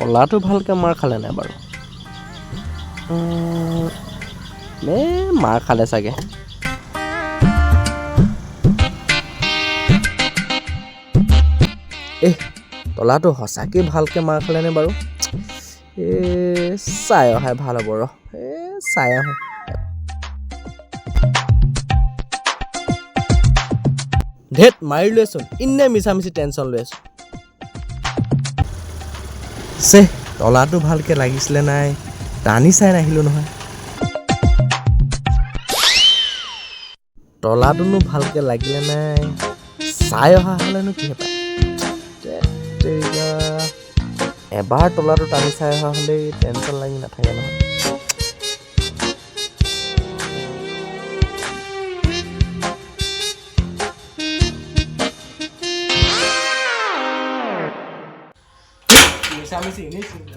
তলাটো ভালকৈ মাৰ খালে নাই বাৰু? এ মাৰ খালে চাগে। এহ, তলাটো সঁচাকৈ ভালকৈ মাৰ খালেনে বাৰু? এ চাই অহাই ভাল হ'ব, ৰ, এ চাই আহোঁ। ধেত, মাৰি লৈছোন, ইনে মিছা মিছি টেনশ্যন লৈ আছোঁ। চে, তলাটো ভালকৈ লাগিছিলে নাই টানি চাই নাহিলোঁ নহয়। তলাটোনো ভালকৈ লাগিলে নাই চাই অহা হ'লেনো কিহে পায়? ধেৎ তেৰিকা, এবাৰ তলাটো টানি চাই অহা হ'লেই টেনশ্যন লাগি নাথাকে নহয়। মিছা মিছি এনেই চিন্তা।